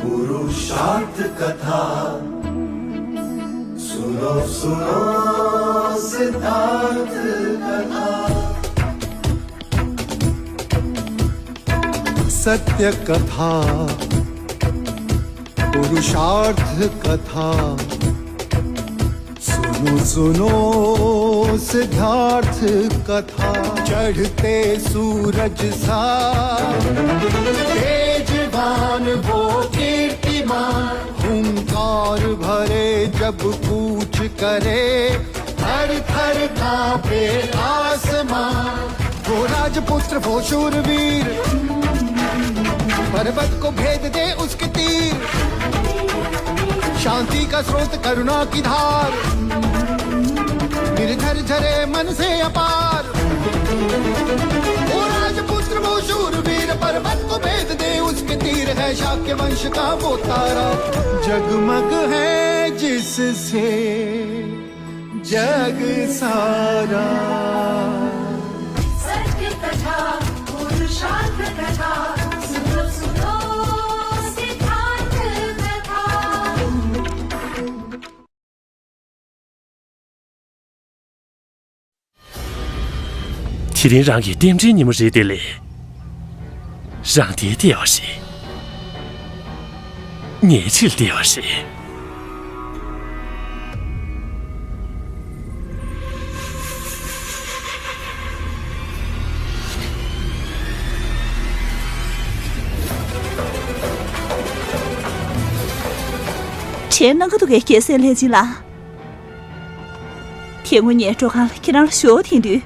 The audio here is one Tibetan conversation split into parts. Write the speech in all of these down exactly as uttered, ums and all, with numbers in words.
पुरुषार्थ कथा सुनो सुनो सिद्धार्थ कथा। सत्य कथा पुरुषार्थ कथा। सुनो सुनो सिद्धार्थ कथा। चढ़ते सूरज सा तेजवान वो कीर्तिमान। हुंकार भरे जब कूच करे थर थर कांपे आसमान। वो राजपुत्र वो शूरवीर पर्वत को भेद दे उसके तीर। शांति का स्रोत करुणा की धार निर्झर झरे मन से अपार। वो राजपुत्र वो शूरवीर पर्वत को भेद दे उसके तीर। है शाक्य वंश का वो तारा जगमग है जिससे जग सारा। सत्य कथा पुरुषार्थ कथा सुनो सुनो सिद्धार्थ कथा। དེ་རིང་རང་གི་རྟེན་འབྲེལ་ཉིན་མོ་རེད་དེ་ལས། རང་དེ་བདེ་བ་རེད། ངའི་ཕྱིར་བདེ་བ་རེད། དྲན་གནང་གི་འདུག་གས། རྒྱལ་སྲས་ལྷས་བྱིན་ལགས། དེ་སྔོན་ངས་འགྲོ་ཁང་ལ་ཁྱེད་རང་ལ་ཞོ་འཐེན་དུས།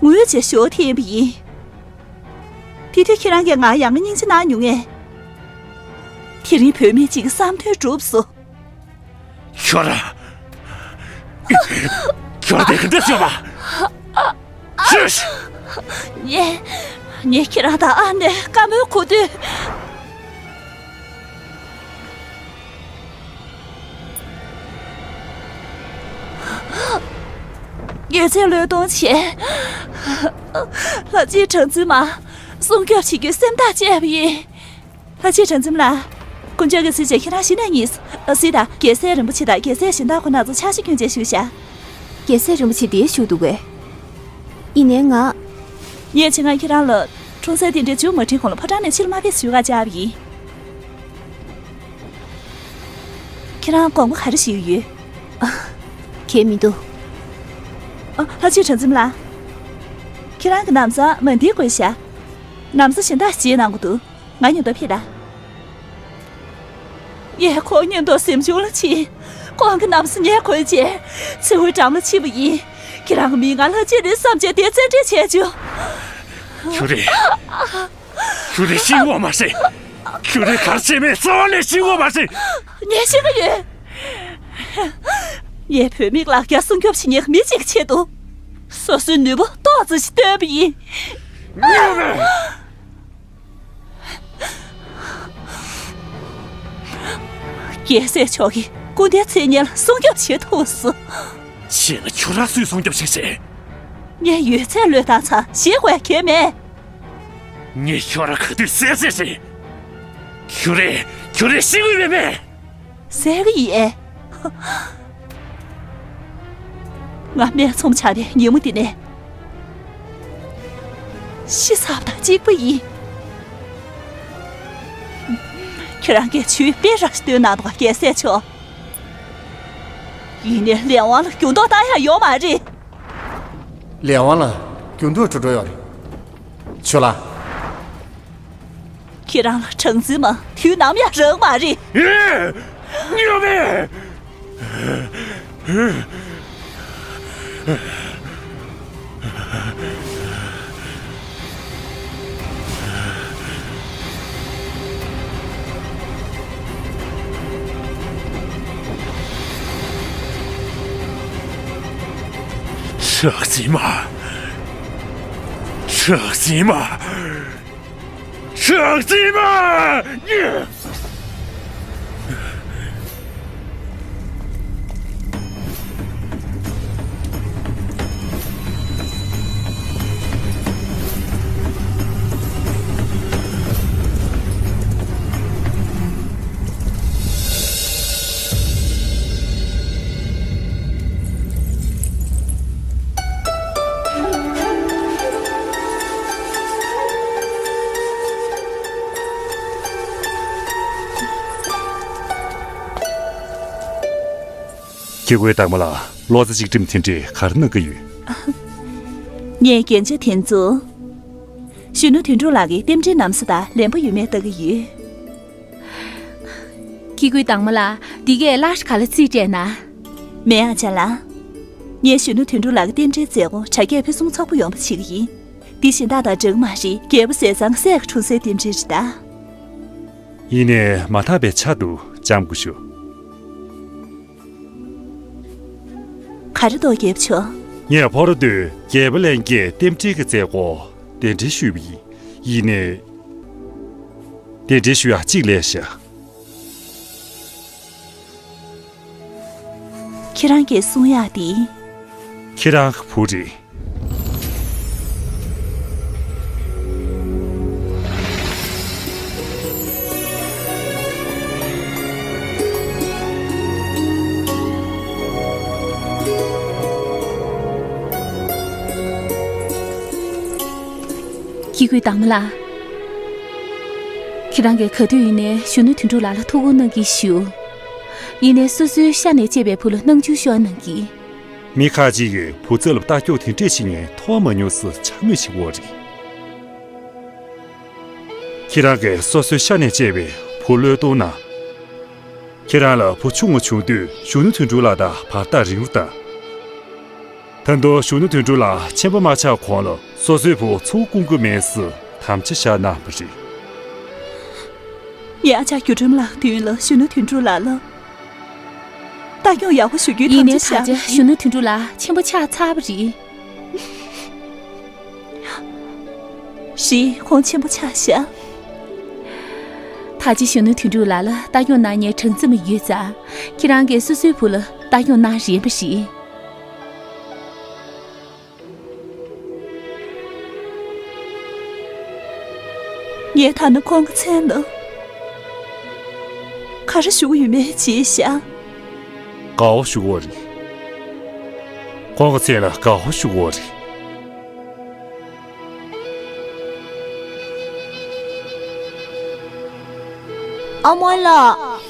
ངུས་བྱས་ཞོ་འཐེན་པ་ཡིན། དེ་དུས་ཁྱེད་རང་གིས་ང་ཡང་སྙིང་རྗེ་གནང་མྱོང་ངས། དེ་རིང་བུད་མེད་ཅིག་གི་བསམ་དོན་འགྲུབ་སོང་། ཁྱོད་ར། ཁྱོད་དེ་ག་འདྲ་བྱས་པ། ཤུས། ངས། ངས་ཁྱེད་རང་དང་ཨ་ནེ་བཀའ་མོལ་གོ་དུས། ཡོད་ཚད་བློས་གཏོང་བྱས། ལྷ་རྗེ་གྲངས་འཛིན་མ་སྲུང་སྐྱོབ་བྱེད་རྒྱུའི་སེམས་ཐག་བཅད་པ་ཡིན། ལྷ་རྗེ་གྲངས་འཛིན་ལགས། དཀོན་མཆོག་གི་གཟི་བརྗིད་ཁྱེད་རང་ཤི་ན་ཉིས། ཨ་སི་ད་རྒྱལ་སྲས་རིན་པོ་ཆེ་དང་རྒྱལ་སྲས་གཞན་དག་ཁོ་ན་ཚོ་ཕྱག་ཞུ་སྐྱོན་བྱས་བཞུགས་ཤག་རྒྱལ་སྲས་རིན་པོ་ཆེ་འདིར་བཞུགས་འདུག་གས། ཡིན་ནའི་ང་། ངས་ཆེད་མངགས་ཁྱེད་རང་ལ་འཁྲུངས་ས་རྟེན་འབྲེལ་མཇུག་མ་སྒྲིལ་གོང་ལ་ཕོ་བྲང་ནས་ཕྱིར་མ་ཕེབས་ཞུ་ག་བཅར་བ་ཡིན། ཁྱེད་རང་དགོངས་པ་ག་རེ་ཞུ་ཡི་ཡོད། ཨ། གང་ཡང་མི་འདུག་ཨ། ལྷ་རྗེ་གྲངས་འཛིན་ལགས། ཁྱེད་རང་གི་ན་བཟའ་མ་འདི་དགོས་ཤག་ན་བཟའ་གཞན་དག་ཞིག་གནང་དགོས་འདུག་ང་མཉམ་དུ་ཕེབས་དང་། ངས་ཁོང་མཉམ་དུ་གཟིམ་ཆུང་ལ་ཕྱིན། ཁོང་གི་ན་བཟའ་ངས་གོན་བྱས། མཚེའུའི་འགྲམ་ལ་ཕྱིན་པ་ཡིན། ཁྱེད་རང་གི་མིང་ང་ལྷ་རྗེ་རེད་བསམ་བྱས་དེ་བཙན་ཁྲིད་བྱས་བྱུང་། ཁྱོད་རེད། ཁྱོད་རེད། ཤི་ངོ་མ་ཤེས། ཁྱོད་རེད། གར་བྱེད་མེད། རྩ་བ་ནས་ཤི་ངོ་མ་ཤེས། ངས་ཤི་གི་ཡོད། ངས་བུད་མེད་ལག་རྒྱ་སྲུང་སྐྱོབ་བྱེད་མཁན་མི་གཅིག་གི་ཆེད་དུ། སོ་སོའི་ནུས་པ་ཏོག་ཙམ་ཞིག་བཏོན་པ་ཡིན། ངས་རྒྱལ་སྲས་མཆོག་གི་སྐུ་ཟླའི་མཚན་སྙན་ལ་སྲུང་སྐྱོབ་བྱེད་ཐུབ་སོང་། བྱས་ན་ཁྱོད་རང་སུས་སྲུང་སྐྱོབ་ཞིག་བྱེད། ངས་ཡོད་ཚད་བློས་བཏང་ཚར། ཞེད་དགོས་གལ་མེད། ངས་ཁྱོད་རང་ག་དུས་བསད་བསད་བྱེད། ཁྱོད་རེད། ཁྱོད་རེད། ཤི་འོས་མེད་མེད། ཟེར་གི་ཡིན། ང་སྨད་འཚོང་བྱ་བའི་ཉིན་མོ་འདི་ནས་ཤི་ཚར་བ་དང་གཅིག་པ་ཡིན། ཁྱེད་རང་གིས་ཇུས་དཔེ་རང་ཞིག་བཏོན་གནང་འདུག་ག་རྒྱལ་སྲས་མཆོག་ཡིན་ནའི་ལས་དབང་ལ་འགྱུར་ལྡོག་བཏང་ཡ་ཡོད་མ་རེད། ལས་དབང་ལ་འགྱུར་ལྡོག་འགྲོ་འགྲོ་ཡོད་རེད། ཆོས་ལ། ཁྱེད་རང་ལ་གྲངས་འཛིན་མ་དུས་ནམ་ཡང་རག་མ་རེད། ཨེ། ཉོ་མེ། གྲགས་འཛིན་མ། གྲགས་འཛིན་མ། གྲགས་འཛིན་མ། སྐྱེ་དགུའི་དྭངས་མ་ལགས། ལོ་ཙཱ་གཅིག་སྒྲིམ་དེ་འདྲས་ག་རེ་གནང་གི་ཡོད། ངས་རྒྱན་ཆ་དེ་ཚོ་གཞོན་ནུ་དོན་གྲུབ་ལགས་ཀྱི་རྟེན་འབྲེལ་གནམ་ས་དང་ལེན་པ་ཡོད་མེད་ལྟ་གི་ཡོད། སྐྱེ་དགུའི་དྭངས་མ་ལགས། འདི་གས་སླར་ག་ལ་རྩིས་སྤྲད་ན། མེད་ཨ་ཅག་ལགས། ངས་གཞོན་ནུ་དོན་གྲུབ་ལགས་ཀྱི་རྟེན་འབྲེལ་མཛད་སྒོ་དྲ་རྒྱ་ཕུན་སུམ་ཚོགས་པོ་ཡོང་བ་བྱེད་ཀྱི་ཡིན། འདི་གཞན་དག་དང་འདྲ་གི་མ་རེད། རྒྱལ་པོ་ཟས་གཙང་སྲས་ཀྱི་འཁྲུངས་སའི་རྟེན་འབྲེལ་རེད་ད། ཡིན་ནའི་མ་དག་པའི་ཆ་འདུག། ལྕམ་སྐུ་ཞབས། ག་རེ་འདུག་རྒྱལ་པོ་མཆོག། ངས་ཕོ་རོ་ཏོས་རྒྱལ་པོ་ལྷན་རྒྱས་རྟེན་འབྲེལ་གྱི་མཛད་སྒོ་གདན་འདྲེན་ཞུས་པ་ཡིན། ཡིན་ནའི། གདན་འདྲེན་ཞུ་ཡག་གཅིག་ལས་བཞག། ཁྱེད་རང་གིས་གསུང་ཡག་འདི། ཁྱེད་རང་གི་བུ་རེད། སྐྱེ་དགུའི་དྭངས་མ་ལགས། ཁྱེད་རང་གིས་ག་དུས་ཡིན་ནའི་གཞོན་ནུ་དོན་གྲུབ་ལགས་ལ་ཐུགས་ཁུར་གནང་གི་ཞུ། ཡིན་ནའི་སོ་སོའི་ཤ་ནས་སྐྱེས་པའི་བུ་ལ་སྣང་ཆུང་ཤོར་གནང་གི། མི་ཁ་ཅིག་གིས་བུ་ཚ་ལ་ལྟ་སྐྱོང་དེ་འདྲས་བྱེད་མཁན་མཐོང་མ་མྱོང་ཟེར་འཕྱ་སྨོད་བྱེད་ཀྱི་ཡོད་རེད། ཁྱེད་རང་གིས་སོ་སོའི་ཤ་ནས་སྐྱེས་པའི་བུ་བློས་གཏོང་ན། ཁྱེད་རང་ལ་བུ་ཆུང་ངུ་བྱུང་དུས་གཞོན་ནུ་དོན་གྲུབ་ལགས་དང་བར་ཐག་རིང་རུ་བཏང་། ད་དུང་གཞོན་ནུ་དོན་གྲུབ་ལགས་ཆེན་པོ་མ་ཆགས་གོང་ལ་སོ་སོའི་བུ་འཚོ་བ་སྐུང་གི་མེད་ཟེར་དམ་བཅའ་བཞག་གནང་བ་རེད། ངས་ཨ་ཅག་སྒྱུ་འཕྲུལ་ལགས་མདུན་ལ་གཞོན་ནུ་དོན་གྲུབ་ལགས་ལ་ལྟ་སྐྱོང་ཡག་པོ་ཞུ་རྒྱུའི་ཡིན་ནའི་དམ་བཅའ་ད་ཆ་བཞག་གཞོན་ནུ་དོན་གྲུབ་ལགས་ཆེན་པོ་ཆགས་ཚར་བ་རེད། རེད། ཁོང་ཆེན་པོ་ཆགས་ཤག། ད་ཅི་གཞོན་ནུ་དོན་གྲུབ་ལགས་ལ་ལྟ་སྐྱོང་གནང་མཁན་གྲངས་རྩིས་མ་ཡོད་ཙང་། ཁྱེད་རང་གིས་སོ་སོའི་བུ་ལ་ལྟ་སྐྱོང་གནང་རན་པ་རེད། ངས་ད་ནི་ཁོང་གི་མཚན་ལ་ག་རེ་ཞུ་གི་ཡོད་མེད་བརྗེད་ཤག། དགའ་བོ་ཞུ་གི་ཡོད་རེད། ཁོང་གི་མཚན་ལ་དགའ་བོ་ཞུ་གི་ཡོད་རེད། ཨ་མ་ལགས།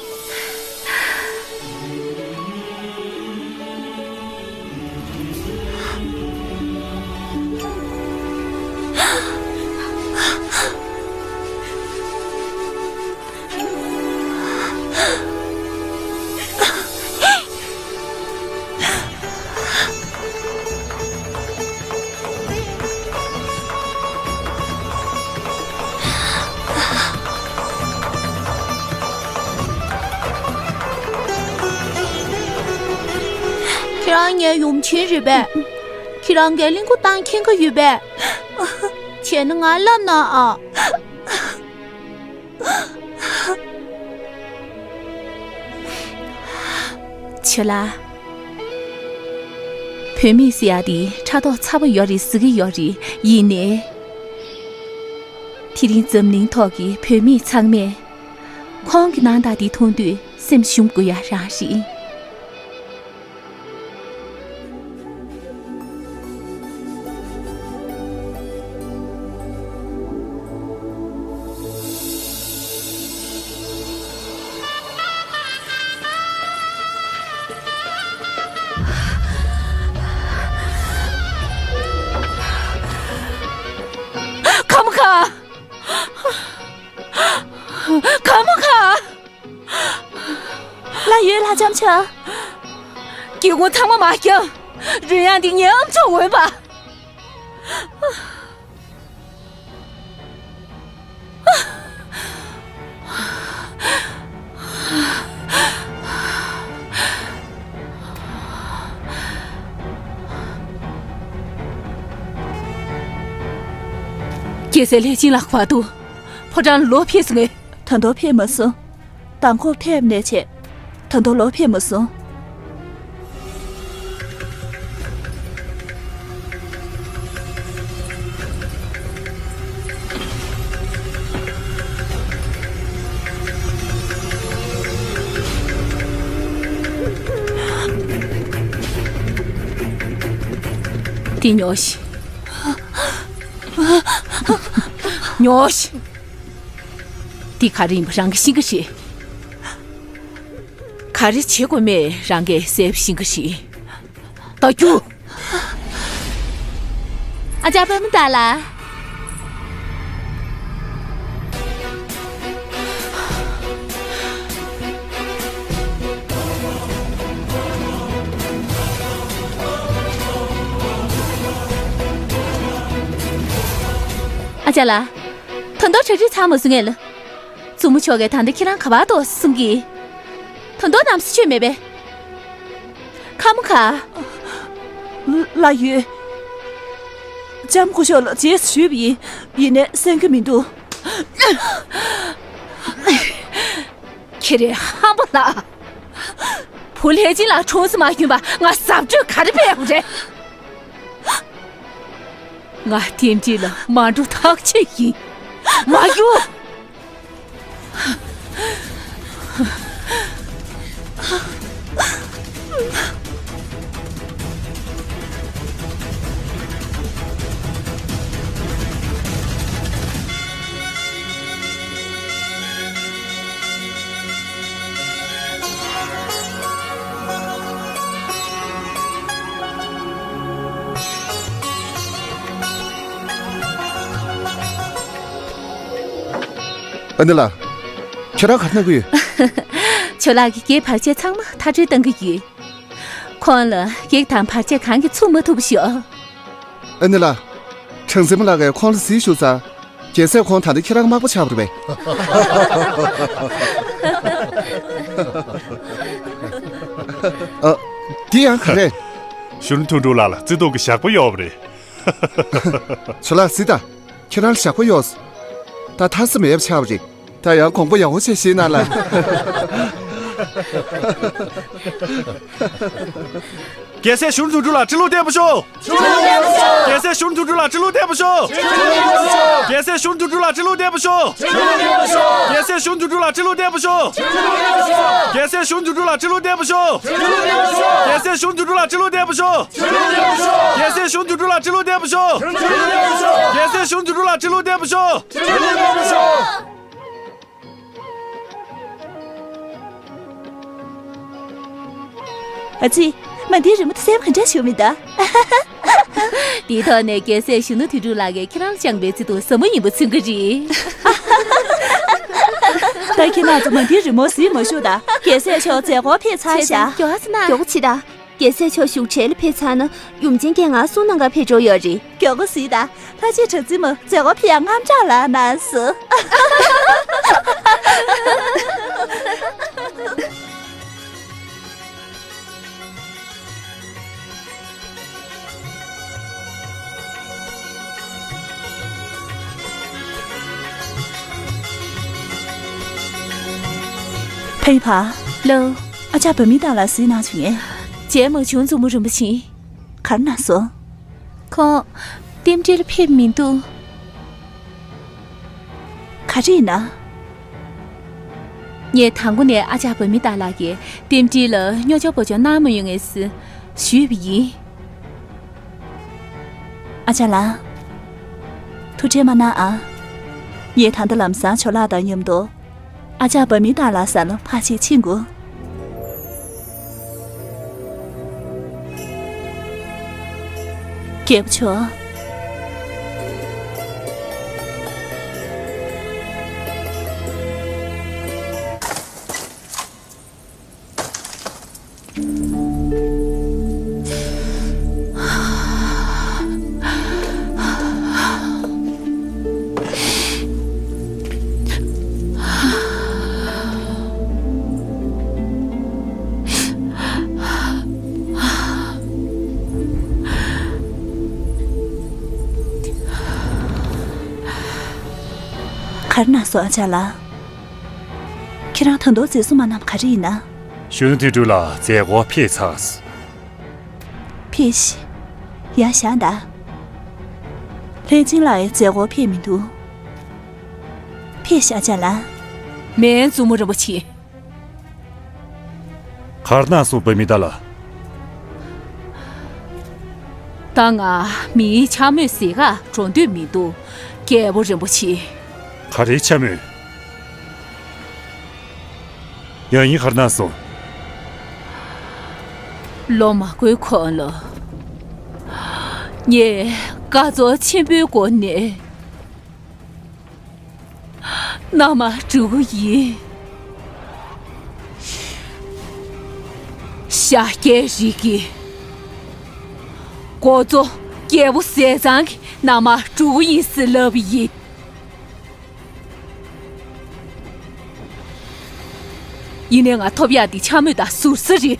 ཁྱེད་རང་ངའི་ཡུམ་ཆེན་རེད་པས། ཁྱེད་རང་གིས་གླིང་སྐུ་བཏང་མཁྱེན་གྱི་ཡོད་པས། བྱས་ན་ང་ལབ་གནང་ཨ། ཆོས་ལགས། བུད་མེད་ཟེར་ཡག་དེ་ཕྲག་དོག་ཚ་པོ་ཡོད་རེད་ཟེར་གྱི་ཡོད་རེད། ཡིན་ནའི། དེ་རིང་འཛམ་གླིང་ཐོག་གི་བུད་མེད་ཚང་མས་ཁོང་གི་སྣང་དག་དེ་མཐོང་དུས་སེམས་ཞུམ་དགོས་ཡག་རང་རེད། ཁ་མོ་ཁ། ཁ་མོ་ཁ། ལ་ཡོད་ལ་ལྕམ་ཆ། སྐྱེ་དགུ་ཚང་མ་མ་སྐྱོ། རོལ་དབྱངས་འདི་ཉན་ཨམ་ཅོག་འོས་པ། རྒྱལ་སྲས་ལྷས་བྱིན་ལགས་བར་དུ་ཕོ་བྲང་ལོག་ཕེབས་སོང་ངས། ད་དུང་ཕེབས་མ་སོང་། མདང་དགོང་ཕེབས་ནས་བྱས། ད་དུང་ལོག་ཕེབས་མ་སོང་། དེ་ཉོ་ཤིག། ཉོ་ཤིག། འདི་ག་རེ་ཡིན་པ་རང་གིས་ཤེས་ཀྱི་རེད། ཁ་ ག་རེ་བྱེད་དགོས་མེད་རང་གིས་གསལ་པོ་ཤེས་ཀྱི་རེད། ད་རྒྱུགས། ཨ་ཅག་པདྨ་དར་ལ། ཨ་ཅག་ལགས། ད་དུང་གྲ་སྒྲིག་ཚར་མ་སོང་ངས་ལ། བཙུན་མོ་མཆོག་གིས་ད་ལྟ་ཁྱེད་རང་ག་པར་འདུག་གསུང་གི། ད་དུང་ནམ་སེ་ཆོས་མེད་པས། ཁ་མོ་ག་ལ་ཡོད། ལྕམ་སྐུ་ཞབས་ལ་རྗེས་སུ་ཞུས་པ་ཡིན། ཡིན་ནའི་གསན་གྱི་མི་འདུག་ཁྱེད་རང་ཧམ་པ་ལ། བུ་ལྷས་སྦྱིན་ལགས་གྲོངས་སུ་མ་ཐོན་པར་ང་གཟབ་སྤྲོས་ག་རེ་སྤེལ་དགོས་རེད། ང་རྟེན་འབྲེལ་ལ་མ་འགྲོ་ཐག་ཆོད་ཡིན། མ་རྒྱུགས། ཨ་ནེ་ལགས། ཁྱེད་རང་ག་རེ་གནང་གི་ཡོད། ཇོ་ལགས་ཀྱིས་གེགས་བར་ཆད་ཚང་མ་མཐར་སྐྲོད་གཏང་གི་ཡོད། ཁོང་ལ་གེགས་དང་བར་ཆད་གང་གིས་ཚུགས་མ་ཐུབ་པ་ཤོག་ཨ་ནེ་ལགས། གྲངས་འཛིན་མ་ལགས་ཀྱིས་ཁོང་ལ་གཟིགས་བཞུགས་ཙང་། རྒྱལ་སྲས་ཁོང་ད་ལྟ་ཁྱེད་རང་དམར་པོ་ཆགས་པ་རེད་པས། ཨ། འདི་ཡང་ག་རེ། གཞོན་ནུ་དོན་གྲུབ་ལགས་ལ་བརྩེ་དུང་གི་ཞགས་པ་གཡོགས་པ་རེད། ཇོ་ལགས་གཟིགས་དང་། ཁྱེད་རང་ལ་ཞགས་པ་གཡོགས་སོང་། ད་ཐར་ས་མེད་པ་ཆགས་པ་རེད། ད་ཡང་དགོངས་པ་ཡག་པོ་བྱས་བཞེས་གནང་ལ། རྒྱལ་སྲས་གཞོན་ནུ་དོན་གྲུབ་ལ་ཁྲི་ལོ་བརྟན་པར་ཤོག་རྒྱལ་སྲས་གཞོན་ནུ་དོན་གྲུབ་ལ་ཁྲི་ལོ་བརྟན་པར་ཤོག་རྒྱལ་སྲས་གཞོན་ནུ་དོན་གྲུབ་ལ་ཁྲི་ལོ་བརྟན་པར་ཤོག་རྒྱལ་སྲས་གཞོན་ནུ་དོན་གྲུབ་ལ་ཁྲི་ལོ་བརྟན་པར་ཤོག་རྒྱལ་སྲས་གཞོན་ནུ་དོན་གྲུབ་ལ་ཁྲི་ལོ་བརྟན་པར་ཤོག་རྒྱལ་སྲས་གཞོན་ནུ་དོན་གྲུབ་ལ་ཁྲི་ལོ་བརྟན་པར་ཤོག་རྒྱལ་སྲས་གཞོན་ནུ་དོན་གྲུབ་ལ་ཁྲི་ལོ་བརྟན་པར་ཤོག་རྒྱལ་སྲས་གཞོན་ནུ་དོན་གྲུབ་ལ་ཁྲི་ལོ་བརྟན་པར་ཤོག་ཨ་ཙི། མ་འདིའི་རི་མོ་དེ་སེམས་ག་འདྲ་ཞིག་མི་གདའ། དེའི་ཐོག་ནས་རྒྱལ་སྲས་གཞོན་ནུ་དོན་གྲུབ་ལགས་ཀྱིས་ཁྱེད་རང་ལ་བཅངས་པའི་བརྩེ་དུང་ཟབ་མོ་ཡིན་པ་མཚོན་གྱི་རེད། ད་ཁྱེད་རྣམ་ཚོ་མ་འདིའི་རི་མོ་གཟིགས་མ་བཞུགས་དང་། རྒྱལ་སྲས་མཆོག་མཛད་སྒོར་ཕེབས་ཚར་བཞག་མགྱོགས་ཙམ་ན། མགྱོགས་པོ་བྱེད་དང་། རྒྱལ་སྲས་མཆོག་བཞུགས་གྲལ་ལ་ཕེབས་ཚར་ན་ཡུམ་ཆེན་གྱིས་ང་གསུང་གནང་ག་ཕེབས་འགྲོ་ཡོད་རེད། མགྱོགས་པོ་གཟིགས་དང་། ལྷ་རྗེ་གྲགས་འཛིན་མ་མཛད་སྒོར་ཕེབས་ཡག་དངངས་སྐྲག་ལངས་གནང་སོང་། ཕ་ཡུལ་བ། ལགས། ཨ་ཅག་བ་མི་དར་ལ་གཟིགས་གནང་བྱུང་ངས། མཇལ་མ་བྱུང་། བཙུན་མོ་རིན་པོ་ཆེ། ག་རེ་གནང་སོང་། ཁོང་རྟེན་འབྲེལ་ལ་ཕེབས་མི་འདུག་ག་རེ་ཡིན་ན། ངས་དང་པོ་ནས་ཨ་ཅག་བ་མི་དར་ལགས་ཀྱིས་རྟེན་འབྲེལ་ལ་རྙོག་དྲ་བེད་སྤྱོད་གནང་མ་ཡོང་ངེས་ཞུས་པ་ཡིན། ཨ་ཅག་ལགས། ཐུགས་ཁྲལ་མ་གནང་ཨ། ངས་ད་ལྟ་ལམ་སང་ཇོ་ལགས་དང་མཉམ་དུ། ཨ་ཅག་བ་མི་དར་ལགས་ས་ལ་ཕར་ཕྱིན་ཕྱིན་དགོས། རྒྱལ་པོ་མཆོག་ག་རེ་གནང་སོང་ཨ་ཅག་ལགས། ཁྱེད་རང་ད་དུང་བརྩི་སྲུང་མ་གནང་བ་ག་རེ་ཡིན་ན། གཞོན་ནུ་དོན་གྲུབ་ལགས་མཛད་སྒོར་ཕེབས་ཚར། ཕེབས་ཤིག་ཡར་བཞེངས་དང་། ལྷས་སྦྱིན་ལགས་ཡང་མཛད་སྒོར་ཕེབས་མི་འདུག་ཕེབས་ཤིག་ཨ་ཅག་ལགས། མེད། བཙུན་མོ་རིན་པོ་ཆེ། ག་རེ་གནང་སོང་བ་མི་དར་ལགས། ད་ང་མིའི་འཕྱ་སྨོད་ཟེར་གར་འགྲོ་འདོད་མི་འདུག་རྒྱལ་པོ་རིན་པོ་ཆེ། ག་རེའི་འཕྱ་སྨོད། ཡང་ཡིན་ག་རེ་གནང་སོང་། ལོ་མང་པོའི་གོང་ལ། ངས་དཀའ་ཚེགས་ཆེན་པོའི་སྒོ་ནས་མནའ་མ་བསྒྲུབས་ཡིན། ཤཱཀྱའི་རིགས་ཀྱི་འགོ་གཙོ་རྒྱལ་པོ་ཟས་གཙང་གི་མནའ་མ་བསྒྲུབས་ཡིན་ཟེར་ལབ་ཡིན། ཡིན་ནའི་ང་ཐོབ་ཡག་འདི་འཕྱ་སྨོད་དང་ཟུར་ཟ་རེད།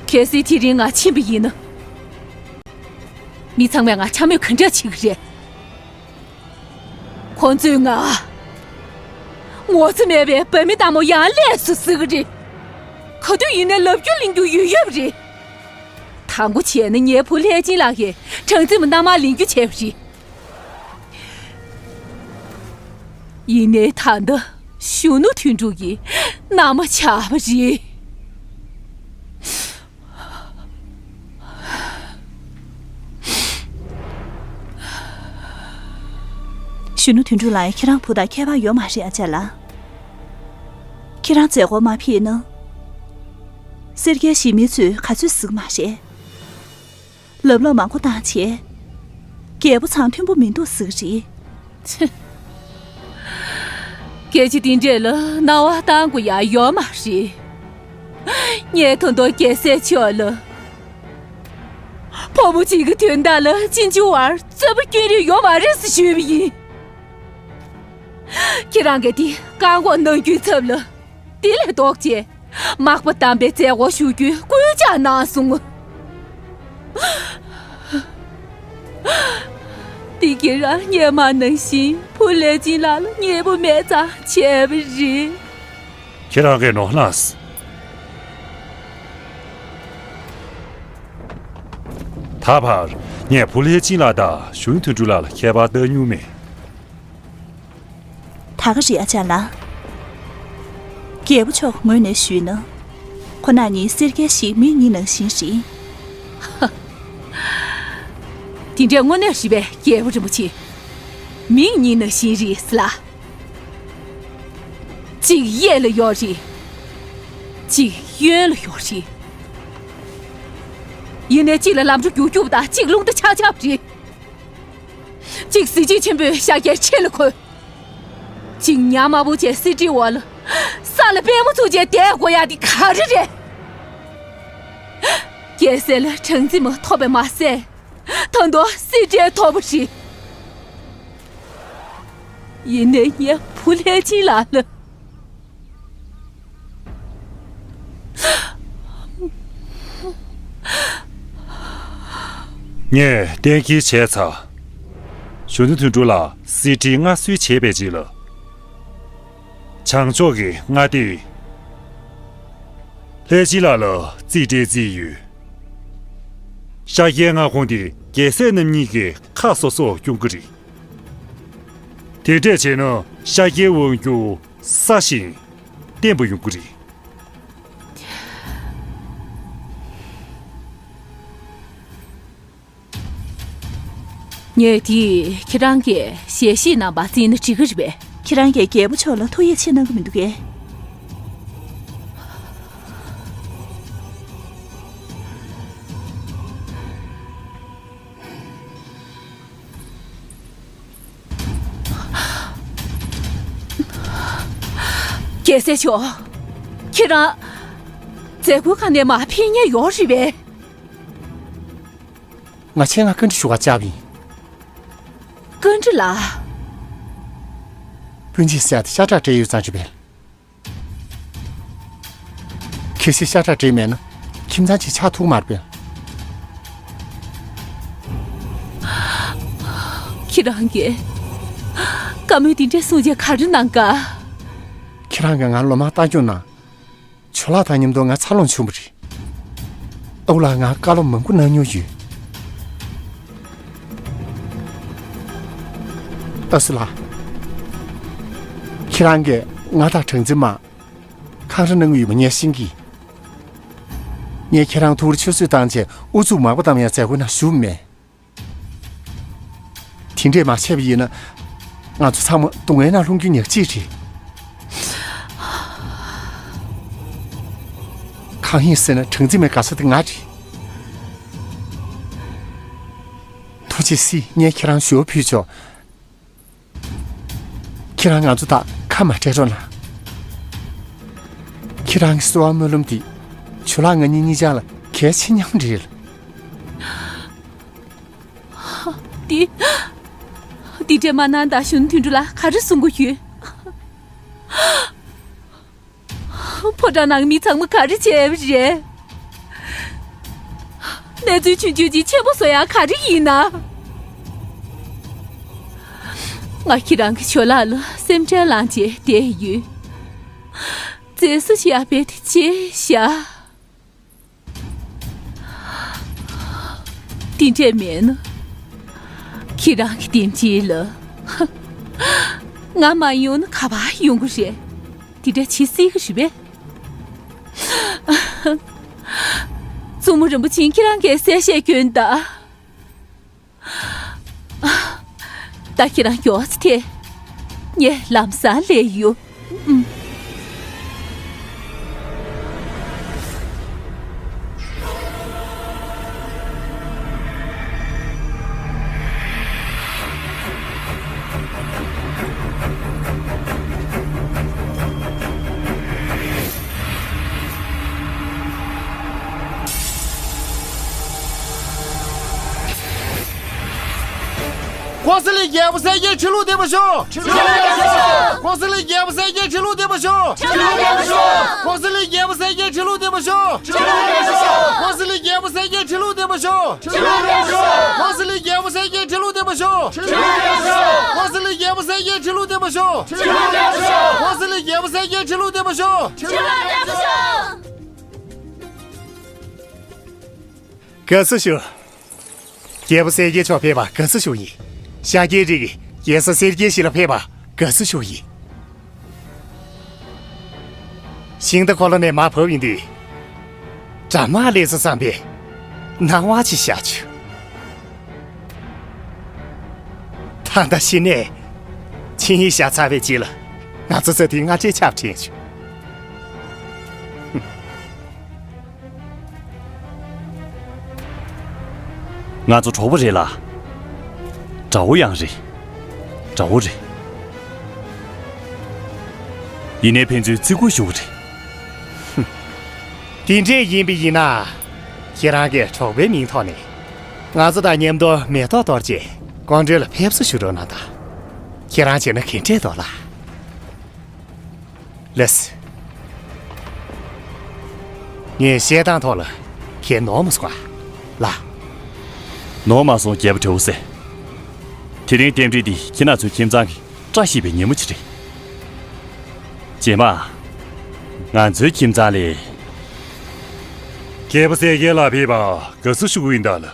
གལ་སྲིད་དེ་རིང་ང་ཕྱིན་པ་ཡིན་ན། མི་ཚང་མས་ང་འཕྱ་སྨོད་ག་འདྲ་བྱེད་ཀྱི་རེད། ཁོང་ཚོས་ང་ངོ་ཚ་མེད་པའི་བུད་མེད་དམ་པོ་ཡང་སླེབས་སོང་ཟེར་གྱི་རེད། ག་དུས་ཡིན་ནའི་ལབ་རྒྱུ་ལེན་རྒྱུ་ཡོད་ཡོད་པ་རེད། དང་པོ་བྱས་ན་ངའི་བུ་ལྷས་སྦྱིན་ལགས་ཀྱིས་གྲངས་འཛིན་མ་མནའ་མ་ལེན་རྒྱུ་བྱས་པ་རེད། ཡིན་ནའི་ད་ལྟ་གཞོན་ནུ་དོན་གྲུབ་ཀྱི་མནའ་མ་ཆགས་པ་རེད། གཞོན་ནུ་དོན་གྲུབ་ལགས། ཁྱེད་རང་བུ་དང་ཁྱད་པར་ཡོད་མ་རེད་ཨ་ཅག་ལགས། ཁྱེད་རང་མཛད་སྒོ་མ་ཕེབས་ན། སེར་སྐྱའི་གཞིས་མི་ཚོས་ག་ཚོད་ཟེར་གྱི་མ་རེད། ལབ་ལོག་མང་པོ་བཏང་བྱས། རྒྱལ་པོ་ཚང་མཐུན་པོ་མི་འདུག་ཟེར་གྱི་རེད། ཕྱི། སྐད་ཆ་འདི་འདྲས་ལ་སྣང་བ་བཏང་དགོས་ཡག་ཡོད་མ་རེད། ངས་ད་དུང་རྒྱལ་སྲས་མཆོག་ལ། ཕོ་མོ་གཅིག་གི་དོན་དག་ལ་གཅིག་མཇུག་བར་རྩོད་པ་སྐྱོན་རིགས་ཡོད་མ་རེད་ཟེར་ཞུས་པ་ཡིན། ཁྱེད་རང་གིས་འདི་བཀག་འགོག་གནང་རྒྱུའི་ཚབ་ལ། དེ་ལས་ལྡོག་བྱས། མག་པ་དམ་པའི་མཛད་སྒོ་ཞུ་རྒྱུའི་སྐུལ་ལྕག་གནང་སོང་ངོ་། འདི་ཁྱེད་རང་སྔོན་མ་ནང་བཞིན་བུ་ལྷས་སྦྱིན་ལགས་ལ་མཉེས་པོ་མེད་ཙང་བྱས་པ་རེད། ཁྱེད་རང་གིས་ནོར་ལངས། ད་བར་ངས་བུ་ལྷས་སྦྱིན་ལགས་དང་གཞོན་ནུ་དོན་གྲུབ་ལགས་ལ་ཁྱད་པར་བལྟ་མྱོང་མེད། ད་ག་རེད་ཨ་ཅག་ལགས། རྒྱལ་པོ་མཆོག་གི་ངོས་ནས་ཞུས་ན། ཁོ་རྣམ་གཉིས་སེར་སྐྱའི་གཞིས་མི་གཉིས་ནང་བཞིན་རེད། དེ་འདྲས་དངོས་གནས་རེད་པས་རྒྱལ་པོ་རིན་པོ་ཆེ། མི་གཉིས་ནང་བཞིན་རེད་ཟེར་ལ། གཅིག་གཡས་ལ་ཡོད་རེད། གཅིག་གཡོན་ལ་ཡོད་རེད། ཡིན་ནའི་གཅིག་ལ་ལམ་འགྲོ་རྒྱུག་རྒྱུག་པ་དང་གཅིག་རླུང་རྟ་ཆག་ཆག་པ་རེད། གཅིག་གཟི་བརྗིད་ཆེན་པོས་ཤཱཀྱའི་ཆེ་ལ་འཁོད། གཅིག་ཉམས་དམའ་པོ་བྱས་གསེར་ཁྲིའི་འོག་ལ་ས་ལ་པད་མོ་བཙུགས་བྱས་བསྡད་དགོས་ཡག་འདི་ག་རེ་རེད། རྒྱལ་སྲས་ལ་གྲངས་འཛིན་མ་ཐོབ་པས་མ་ཟད། ད་དུང་གསེར་ཁྲི་ཐོབ་པ་རེད། ཡིན་ནའི་ངའི་བུ་ལྷས་སྦྱིན་ལགས་ལ། ངས་གཏན་འཁེལ་བྱས་ཚར། གཞོན་ནུ་དོན་གྲུབ་ལགས་གསེར་ཁྲི་མངའ་གསོལ་བྱས་པའི་རྗེས་ལ། བྱང་ཕྱོགས་ཀྱི་མངའ་སྡེ་ལྷས་སྦྱིན་ལགས་ལ་རྩིས་སྤྲད་རྩིས་ཡོད། ཤཱཀྱའི་མངའ་ཁོངས་དེ་རྒྱལ་སྲས་རྣམ་གཉིས་ཀྱི་ཁ་སོ་སོར་སྐྱོང་གི་རེད། དེ་འདྲས་བྱས་ན་ཤཱཀྱའི་དབང་སྒྱུར་གསལ་ཞིང་བརྟན་པོ་ཡོང་གི་རེད། ངས་དེ་ཁྱེད་རང་གིས་ཞལ་བཞེས་གནང་བ་བརྩིས་ན་འགྲིག་གི་རེད་པས། ཁྱེད་རང་གིས་རྒྱལ་པོ་མཆོག་ལ་ཐུགས་ཡིད་ཆེས་གནང་གི་མི་འདུག་གས། རྒྱལ་སྲས་མཆོག་ཁྱེད་རང་མཛད་སྒོའི་ཁ་ནས་མར་ཕེབས་མཁན་ཡོད་རེད་པས། ང་ཆེད་མངགས་བཀའ་འདྲི་ཞུ་གར་བཅར་བ་ཡིན། བཀའ་འདྲི་ལགས། སྤུན་མཆེད་ཟེར་ཡག་དེ་ཤ་ཁྲག་སྦྲེལ་ཡོད་ཙང་རེད་པས། གལ་སྲིད་ཤ་ཁྲག་སྦྲེལ་མེད་ན་ཁྱིམ་ཚང་གཅིག་ཆགས་ཐུབ་མ་རེད་པས། ཁྱེད་རང་གིས་བཀའ་མོལ་འདི་འདྲ་གསུངས་རྗེས་ག་རེ་གནང་ག་ཁྱེད་རང་གིས་ང་ལོ་མང་ལྟ་སྐྱོང་གནང་། ཇོ་ལགས་དང་མཉམ་དུ་ང་འཚར་ལོངས་བྱུང་བ་རེད། ཨ་ཁུ་ལགས་ང་བཀའ་སློབ་མང་པོ་གནང་མྱོང་ཡོད། ཨ་སུ་ལགས། ཁྱེད་རང་གིས་ང་དང་གྲངས་འཛིན་མ་འཁང་ར་གནང་གི་ཡོད་པ་ངས་ཤེས་ཀྱི། ངས་ཁྱེད་རང་ཐུགས་རེ་ཆུད་ཟོས་བཏང་བྱས་ཨུ་ཚུགས་མང་པོ་བཏང་ཡང་མཛད་སྒོའི་ནང་ཞུགས་མེད། དེ་འདྲས་མ་བྱས་པ་ཡིན་ན། ང་ཚོ་ཚང་མ་སྡུག་བསྔལ་ནང་ལྷུང་རྒྱུ་ཉག་གཅིག་རེད། གང་ཡིན་ཟེར་ན་སྦྲང་རྩི་མའི་དགའ་ས་དེ་ང་རེད། ཐུགས་རྗེ་གཟིགས། ངས་ཁྱེད་རང་ཞུ་བ་ཕུལ་ཆོག་ཁྱེད་རང་ང་ཚོ་དག་ཁ་མ་བྲལ་རོགས་གནང་། ཁྱེད་རང་གི་གསོལ་བ་སྨོན་ལམ་འདི་ཇོ་ལགས་ང་གཉིས་གཉིས་ཆ་ལ་གལ་ཆེ་སྙམ་རེད། འདི། འདི་འདྲས་མ་གནང་དང་གཞོན་ནུ་དོན་གྲུབ་ལགས་ག་རེ་གསུང་གི་ཡོད། ཕོ་བྲང་ནང་མི་ཚང་མ་ག་རེ་བྱས་པ་རེད། གནས་ཚུལ་ཆུང་ཆུང་ཅིག་ཆེན་པོ་བཟོ་ཡག་ག་རེ་ཡིན་ན། ང་ཁྱེད་རང་གི་ཇོ་ལགས་ལ་སེམས་ཁྲལ་ལངས་བྱས་བསྡད་ཡོད། མཛེས་བཟོ་བྱེད་ཡག་དཔེ་དེ་བྱས་བཞག་དེ་འདྲས་མེད་ན། ཁྱེད་རང་གི་དེམ་ཅིག་ལ། ང་མ་ཡོང་ན་ག་པར་ཡོང་གི་རེད། དེ་འདྲ་བྱེད་སྲིད་གི་རེད་པས། མཚོ་མོ་རིན་པོ་ཆེ་ཁྱེད་རང་གིས་གསལ་བཤད་སྐྱོན་ད། ད་ཁྱེད་རང་མགྱོགས་ཚེ་ཐེ། ངས་ལམ་སང་སླེབས་ཡོང་། ཨུམ། ཀོ་ས་ལི་རྒྱལ་པོ་གསལ་རྒྱལ་ཁྲི་ལོ་བརྟན་པར་ཤོག་ཁྲི་ལོ་བརྟན་པར་ཤོག་ཀོ་ས་ལི་རྒྱལ་པོ་གསལ་རྒྱལ་ཁྲི་ལོ་བརྟན་པར་ཤོག་ཁྲི་ལོ་བརྟན་པར་ཤོག་ཀོ་ས་ལི་རྒྱལ་པོ་གསལ་རྒྱལ་ཁྲི་ལོ་བརྟན་པར་ཤོག་ཁྲི་ལོ་བརྟན་པར་ཤོག་ཀོ་ས་ལི་རྒྱལ་པོ་གསལ་རྒྱལ་ཁྲི་ལོ་བརྟན་པར་ཤོག་ཁྲི་ལོ་བརྟན་པར་ཤོག་ཀོ་ས་ལི་རྒྱལ་པོ་གསལ་རྒྱལ་ཁྲི་ལོ་བརྟན་པར་ཤོག་ཁྲི་ལོ་བརྟན་པར་ཤོག་ཀོ་ས་ལི་རྒྱལ་པོ་གསལ་རྒྱལ་ཁྲི་ལོ་བརྟན་པར་ཤོག་ཁྲི་ལོ་བརྟན་པར་ཤོག་ཀོ་ས་ལི་རྒྱལ་པོ་གསལ་རྒྱལ་ཁྲི་ལོ་བརྟན་པར་ཤོག་ཁྲི་ལོ་བརྟན་པར་ཤོག་དགའ་བསུ་ཞུ། རྒྱལ་པོ་གསལ་རྒྱལ་མཆོག་ཕེབས་པར་དགའ་བསུ་ཞུ་ཡིན། ཤཱཀྱའི་རིགས་ཀྱི་རྒྱལ་ས་གསལ་རྒྱལ་ཞིག་ལ་ཕེབས་པར་དགའ་བསུ་ཞུ་ཡིན། ཤིང་རྟ་འཁོར་ལོ་ནས་མར་བབས་ཡོང་དུས། དགྲ་དམག་སླེབས་སོང་བསམ་པའི་སྣང་བ་ཅིག་ཤར་བྱུང་། ད་ལྟ་ཕྱི་ནས་ཆིངས་ཡིག་བཞག་ཚར་བའི་རྗེས་ལ་ང་ཚོ་ས་དེའི་སྔ་ཕྱི་ཆར་པ་དྲན་བྱུང་། ང་ཚོ་གྲོགས་པོ་རེད་ལ། དགྲ་བོ་ཡང་རེད། དགྲ་བོ་རེད། ཡིན་ནའི་ཕན་ཚུན་བརྩི་བཀུར་ཞུ་གི་རེད། དེ་འདྲས་ཡིན་པ་ཡིན་ན། ཁྱེད་རང་གིས་གྲོགས་པོའི་མིང་ཐོག་ནས་ང་ཚོ་དང་མཉམ་དུ་མེ་ཏོག་གཏོར་རྗེས་ཀོང་ཀྲོའུ་ལ་ཕེབས་བསུ་ཞུ་རོགས་གནང་དང་། ཁྱེད་རང་བྱས་ན་ག་འདྲས་འདུག་ལགས། ལགས་སེ། ངས་བཤད་སྟངས་ཐོག་ལ་ཁྱེད་ནོར་མ་སོང་ཨ། ལགས། ནོར་མ་སོང་རྒྱལ་པོ་དྲེའུ་སེ། དེ་རིང་རྟེན་འབྲེལ་འདི་ཁྱེད་རང་ཚོའི་ཁྱིམ་ཚང་གི་བཀྲ་ཤིས་པའི་ཉིན་མོ་ཅིག་རེད། རྗེས་མ། ང་ཚོའི་ཁྱིམ་ཚང་ལ། རྒྱལ་པོ་གསལ་རྒྱལ་ལགས་ཕེབས་པར་དགའ་བསུ་ཞུ་གི་ཡིན་ད་ལགས།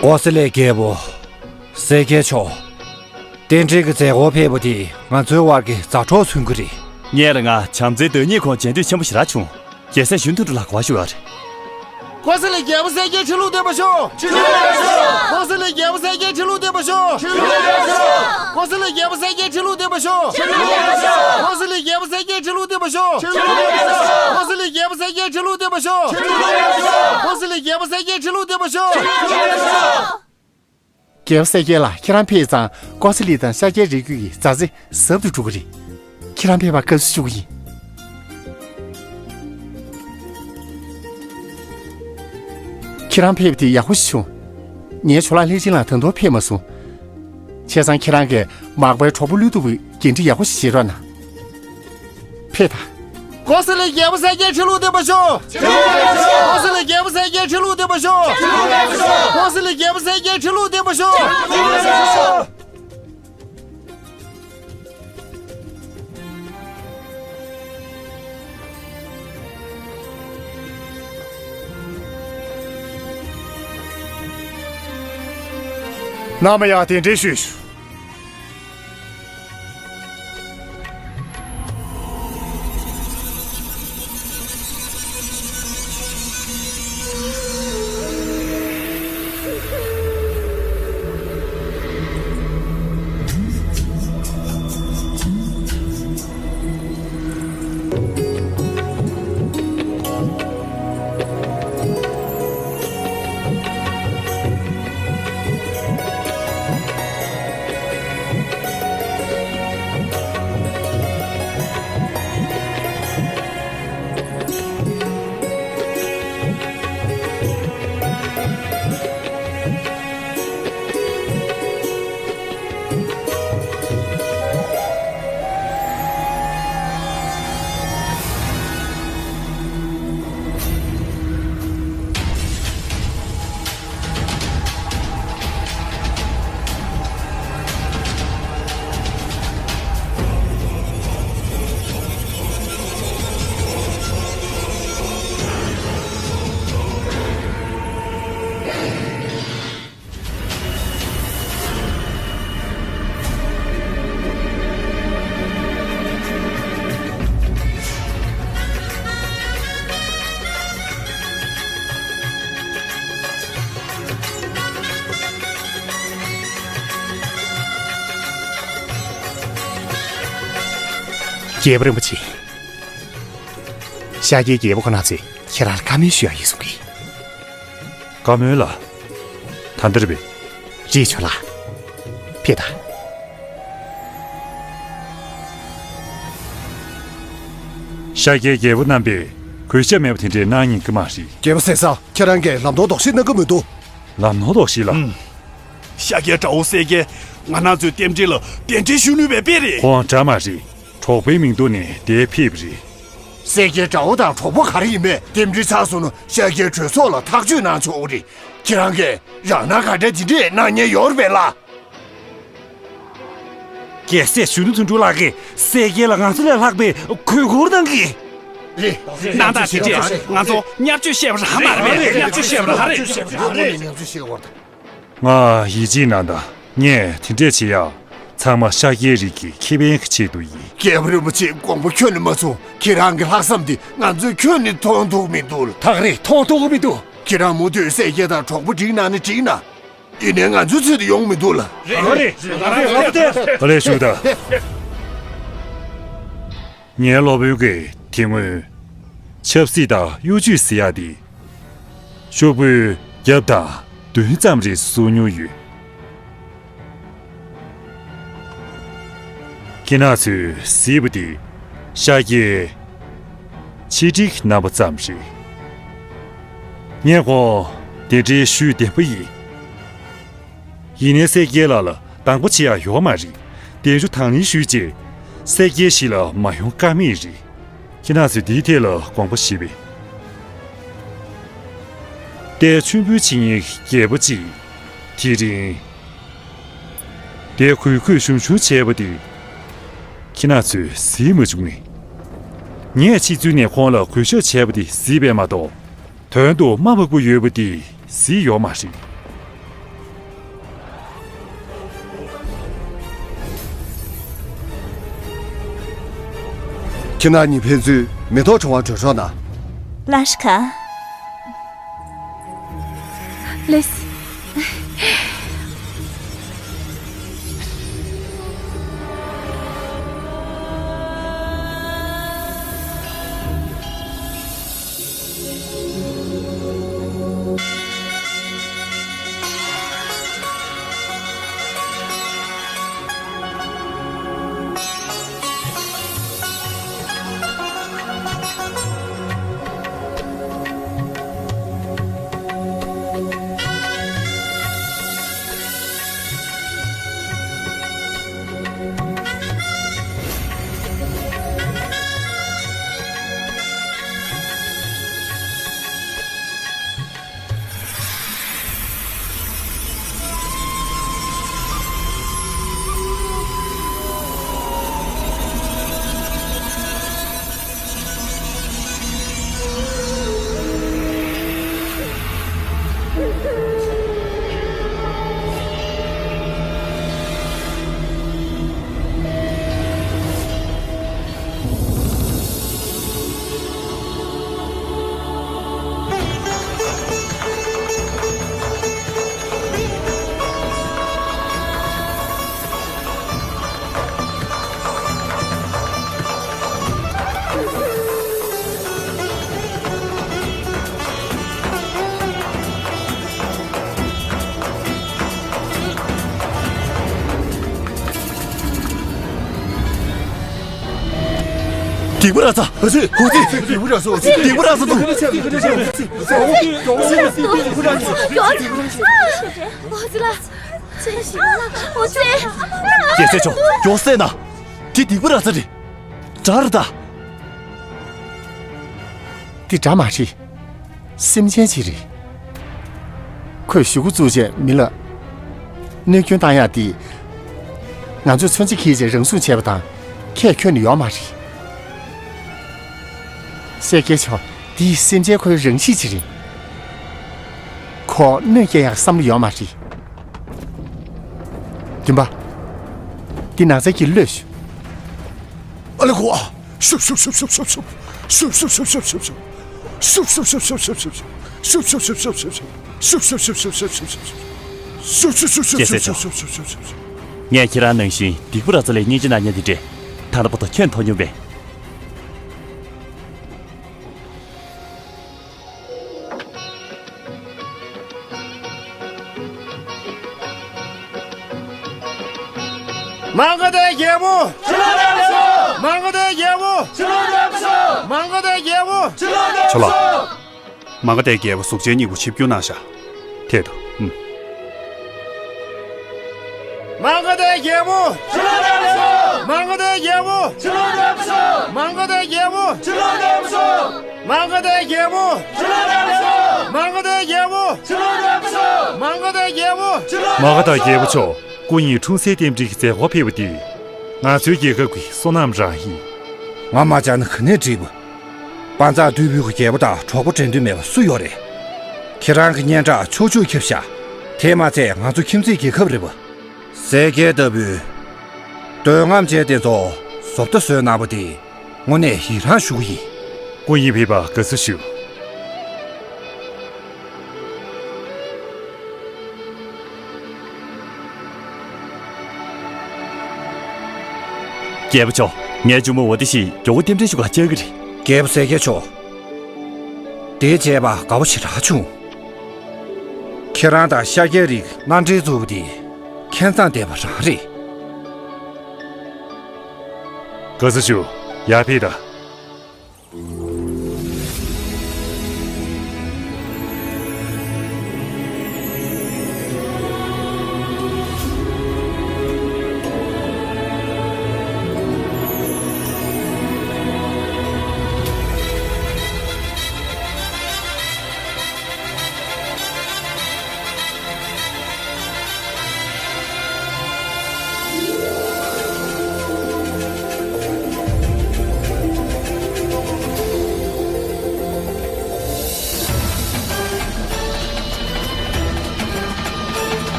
ཀོ་ས་ལའི་རྒྱལ་པོ། གསལ་རྒྱལ་མཆོག་རྟེན་འབྲེལ་གྱི་མཛད་སྒོར་ཕེབས་པ་དེས་ང་ཚོའི་དབར་གྱི་མཛའ་གྲོགས་མཚོན་གྱི་རེད། ངེད་ལ་ང་བྱམས་བརྩེའི་བདག་ཉིད་ཁོང་མཇལ་འདོད་ཆེན་པོ་ཞེ་དྲག་བྱུང་། རྒྱལ་སྲས་གཞོན་ནུ་དོན་གྲུབ་ལགས་གོ་བ་ཞུ་ཡག་རེད། ཀོ་ས་ལའི་རྒྱལ་པོ་གསལ་རྒྱལ་ཁྲི་ལོ་བརྟན་པར་ཤོག་ཁྲི་ལོ་བརྟན་པར་ཤོག་ཀོ་ས་ལའི་རྒྱལ་པོ་གསལ་རྒྱལ་ཁྲི་ལོ་བརྟན་པར་ཤོག་ཁྲི་ལོ་བརྟན་པར་ཤོག་ཀོ་ས་ལའི་རྒྱལ་པོ་གསལ་རྒྱལ་ཁྲི་ལོ་བརྟན་པར་ཤོག་ཁྲི་ལོ་བརྟན་པར་ཤོག་ཀོ་ས་ལའི་རྒྱལ་པོ་གསལ་རྒྱལ་ཁྲི་ལོ་བརྟན་པར་ཤོག་ཁྲི་ལོ་བརྟན་པར་ཤོག་ཀོ་ས་ལའི་རྒྱལ་པོ་གསལ་རྒྱལ་ཁྲི་ལོ་བརྟན་པར་ཤོག་ཁྲི་ལོ་བརྟན་པར་ཤོག་ཀོ་ས་ལའི་རྒྱལ་པོ་གསལ་རྒྱལ་ཁྲི་ལོ་བརྟན་པར་ཤོག་ཁྲི་ལོ་བརྟན་པར་ཤོག་རྒྱལ་པོ་གསལ་རྒྱལ་ལགས། ཁྱེད་རང་ཕེབས་ཙང་ཀོ་ས་ལི་དང་ཤཱཀྱའི་རིགས་རྒྱུད་ཀྱི་མཛའ་བརྩེ་ཟབ་ཏུ་འགྲོ་གི་རེད། ཁྱེད་རང་ཕེབས་པར་དགའ་བསུ་ཞུ་གི་ཡིན། ཁྱེད་རང་ཕེབས་པ་དེ་ཡག་པོ་ཞིག་བྱུང་། ངའི་ཇོ་ལགས་ལྷས་སྦྱིན་ལགས་ད་དུང་ཕེབས་མ་སོང་། བྱས་ཙང་ཁྱེད་རང་གིས་མག་པའི་གྲོགས་པོ་བློས་ཐུབ་པའི་འགན་འཁྲི་ཡག་པོ་ཞིག་བཞེས་རོགས་གནང་། ཕེབས་དང་། ཀོ་ས་ལའི་རྒྱལ་པོ་གསལ་རྒྱལ་ཁྲི་ལོ་བརྟན་པར་ཤོག་ཀོ་ས་ལའི་རྒྱལ་པོ་གསལ་རྒྱལ་ཁྲི་ལོ་བརྟན་པར་ཤོག་ཀོ་ས་ལའི་རྒྱལ་པོ་གསལ་རྒྱལ་ཁྲི་ལོ་བརྟན་པར་ཤོག་ནམ་ཡང་གདན་འདྲེན་ཞུས་ཞུ། རྒྱལ་པོ་རིན་པོ་ཆེ། ཤཱཀྱའི་རྒྱལ་པོ་ཁོ་ན་ཚོས་ཁྱེད་རང་ལ་བཀའ་མོལ་ཞུ་ཡག་ཡོད་གསུང་གི། བཀའ་མོལ་ལ། ད་འདིར་བས། རེད་ཆོག་ལ། ཕེབས་དང་། ཤཱཀྱའི་རྒྱལ་པོ་རྣམ་པས་གུས་ཞབས་མེད་པ་དེ་འདྲའི་གནང་ཉན་གི་མ་རེད། རྒྱལ་པོ་ཟས་གཙང་། ཁྱེད་རང་གིས་ལམ་སྟོན་དོགས་གཞི་གནང་གི་མི་འདུག་ལམ་སྟོན་དོགས་གཞི་ལ། ཨང་། ཤཱཀྱའི་དགྲ་བོ་གསལ་རྒྱལ་ང་རང་ཚོའི་རྟེན་འབྲེལ་ལ་གདན་འདྲེན་ཞུ་ནུས་པའི་དཔེ་རེད། ཁོང་དགྲ་མ་རེད། གྲོགས་པོའི་མིང་ཐོག་ནས་འདིར་ཕེབས་པ་རེད། གསལ་རྒྱལ་དགྲ་བོ་དང་གྲོགས་པོ་ག་རེ་ཡིན་མིན་རྟེན་འབྲེལ་ཚར་སོང་ན་ཤཱཀྱའི་གྲོས་ཚོགས་ལ་ཐག་གཅོད་གནང་ཆོག་གི་རེད། ཁྱེད་རང་གིས་རང་སྣང་ག་འདྲ་དེ་འདྲས་གནང་མཁན་ཡོད་རེད་པས་ལགས། རྒྱལ་སྲས་གཞོན་ནུ་དོན་གྲུབ་ལགས་ཀྱིས་གསལ་རྒྱལ་ལ་ང་ཚོ་ལས་ལྷག་པའི་གུས་བཀུར་གནང་གི། རེད། གནང་སྟངས་དེ་འདྲས་ང་ཚོ་བརྙས་བཅོས་བཤད་པ་རང་མ་རེད་པས། བརྙས་བཅོས་བཤད་པ་རང་རེད། ང་ཡིད་ཆེས་གནང་དང་། ངས་དེ་འདྲས་བྱེད་ཡག་ཚང་མ་ཤཱཀྱའི་རིགས་ཀྱི་ཁེ་ཕན་གྱི་ཆེད་དུ་ཡིན། རྒྱལ་པོ་རིན་པོ་ཆེ། དགོངས་པ་ཁྱོན་ནས་མ་ཚོམ། ཁྱེད་རང་གི་ལྷག་བསམ་དེ་ང་ཚོས་ཁྱོན་ནས་མཐོང་ཐུབ་མི་འདུག་ལགས། ད་ག་རེད། མཐོང་ཐུབ་ཀྱི་མི་འདུག་ཁྱེད་རང་མུ་མཐུད་གསལ་རྒྱལ་དང་གྲོགས་པོ་སྒྲིག་གནང་ན་འགྲིག་ན། ཡིན་ནའི་ང་ཚོའི་ཚོད་དུ་ཡོང་མི་འདུག་ལགས། རེད། རེད། རེད། རེད། ཨ་ལས་ཞུ་ད། ངའི་སློབ་དཔོན་གྱིས་དེ་སྔོན་ཆབ་སྲིད་དང་གཡོ་ཇུས་ཟེར་ཡག་དེ་ཤོག་བུའི་རྒྱབ་དང་མདུན་ཙམ་རེ་བཟོ་མྱོང་ཡོད། ཁྱེད་རང་ཚོས་གཟིགས་པ་དེ་ཤཱཀྱའི་ཆེད་སྒྲིག་རྣམ་པ་ཙམ་རེད། ངས་ཁོང་དེ་འདྲའི་ཞུས་བདེན་པ་ཡིན། ཡིན་ནའི་གསལ་རྒྱལ་ལགས་ལ་སྡང་པོ་བྱེད་ཡག་ཡོད་མ་རེད། གདན་ཞུ་དང་ལེན་ཞུས་རྗེས་གསལ་རྒྱལ་ཞིག་ལ་མ་ཡོང་ཀ་མེད་རེད། ཁྱེད་རང་ཚོས་འདིའི་ཐད་ལ་དགོངས་པ་བཞེས་པས། ཏའི་མཆོད་འབུལ་བྱེད་མཁན་རྒྱལ་པོ་གཅིག་དེ་རིང་དེ་གུས་གུས་ཞུམ་ཞུམ་བྱས་པ་དེ་ཁྱེད་རང་ཚོས་གཟིགས་མ་བྱུང་ངས། ངས་ཕྱི་ཚུལ་ནས་ཁོང་ལ་གུས་ཞབས་བྱས་པ་དེ་གཟིགས་པས་མ་གཏོགས། དོན་དུ་རྨ་འབུག་པོ་ཡོད་པ་འདི་གཟིགས་ཡོད་མ་རེད། ཁྱེད་རྣམ་གཉིས་ཕན་ཚུན་མེ་ཏོག་གྲོ་བ་སྒྲོན་རོགས་གནང་། ལགས་སོ། ལགས་སོ། སྡིག་པ་ར་ཚ། ཨ་ཙི། ཨོ་ཙི། སྡིག་པ་ར་ཚ་འདུག་སྡིག་པ་ར་ཚ་འདུག་ཨོ་ཙི། རྒྱལ་སྲས་མཆོག་མགྱོགས་སེ་ན། དེ་སྡིག་པ་ར་ཚ་རེད། དགྲ་རེད་ད། འདི་དགྲ་མ་རེད། སེམས་ཅན་ཅིག་རེད། ཁོས་གཞུག་གུ་བཙུགས་རྗེས་མི་ལ་གནོད་སྐྱོན་བཏང་ཡག་འདི། ང་ཚོས་མཚོན་ཆ་འཁྱེར་རྗེས་རང་སྲུང་བྱས་པ་དང་ཁྱད་ཁྱོན་ནས་ཡོད་མ་རེད། གསལ་རྒྱལ་མཆོག་འདི་སེམས་ཅན་ཁོའི་རང་གཤིས་ཅིག་རེད། ཁོ་གནོད་སྐྱེལ་ཡག་བསམ་བློ་ཡོད་མ་རེད། བདུན་པ། འདི་ནགས་ཚལ་གྱི་གློད་ཞུ། ཨ་ལེ་ཁོ། ཤུབ་ཤུབ་ཤུབ། རྒྱལ་སྲས་མཆོག་ངས་ཁྱེད་རང་ནང་བཞིན་སྡིག་པ་ར་ཚ་ལས་གཉེན་སྒྲིག་གནང་མཁན་དེ་འདྲས་ད་ལྟ་བར་དུ་ཁྱོན་མཐོང་མྱོང་མེད། མ་ག་དྷའི་རྒྱལ་པོ། ཕྱི་ལོགས་ལ་ཕྱོགས། མ་ག་དྷའི་རྒྱལ་པོ། ཕྱི་ལོགས་ལ་ཕྱོགས། མ་ག་དྷའི་རྒྱལ་པོ། ཕྱི་ལོགས་ལ་ཕྱོགས། མ་ག་དྷའི་རྒྱལ་པོ་གཟུགས་ཅན་སྙིང་པོ་ཆིབས་བསྒྱུར་གནང་ཤག་ཐད་དོ། ཨུམ། མ་ག་དྷའི་རྒྱལ་པོ། ཕྱི་ལོགས་ལ་ཕྱོགས། མ་ག་དྷའི་རྒྱལ་པོ། ཕྱི་ལོགས་ལ་ཕྱོགས། མ་ག་དྷའི་རྒྱལ་པོ། ཕྱི་ལོགས་ལ་ཕྱོགས། མ་ག་དྷའི་རྒྱལ་པོ། ཕྱི་ལོགས་ལ་ཕྱོགས། མ་ག་དྷའི་རྒྱལ་པོ། ཕྱི་ལོགས་ལ་ཕྱོགས། མ་ག་དྷའི་རྒྱལ་པོ། ཕྱི་ལོགས་ལ་མ་ག་དྷ་རྒྱལ་པོ་མཆོག་སྐུ་ཉིད་འཁྲུངས་སའི་རྟེན་འབྲེལ་གྱི་མཛད་སྒོར་ཕེབས་པ་འདི་ང་ཚོའི་རྒྱལ་ཁབ་ཀྱི་བསོད་ནམས་རང་ཡིན། ང་མ་བཅར་ན་ག་ནས་འགྲིག་པ། དཔའ་མཛངས་རྟུལ་ཕོད་ཀྱི་རྒྱལ་པོ་དང་གྲོགས་པོ་འགྲན་འདུན་མེད་པ་སུ་ཡོད་རེད། ཁྱེད་རང་གི་སྙན་གྲགས་ཕྱོགས་བཅུར་ཁྱབ་ཤག་དེས་མ་ཚད་ང་ཚོ་ཁྱིམ་མཚེས་རྒྱལ་ཁབ་རེད་པ། ཟས་སྐལ་ལྟ་བུའི་འདོད་རྔམ་ཅན་དེ་ཚོ་བཟོ་ལྟ་བཟོས་གནང་བ་དེ་དངོས་གནས་ཡི་རང་ཞུ་གི་ཡིན། སྐུ་ཉིད་ཕེབས་པར་དགའ་བསུ་ཞུ། རྒྱལ་པོ་མཆོག་ངའི་གཅུང་མོ་འོ་དེ་ཞིག་མགྱོགས་པོ་རྟེན་འབྲེལ་ཞུ་གར་བཅར་གི་རེད། རྒྱལ་པོ་ཟས་སྐལ་མཆོག་དེ་བྱས་པ་དགའ་བོ་ཞེ་དྲག་བྱུང་། ཁྱེད་རང་དང་ཤཱཀྱའི་རིགས་མནའ་འབྲེལ་བཙུགས་པ་དེ་ཁྱད་མཚར་ལྡན་པ་རང་རེད། དགའ་བསུ་ཞུ། ཡར་ཕེབས་དང་།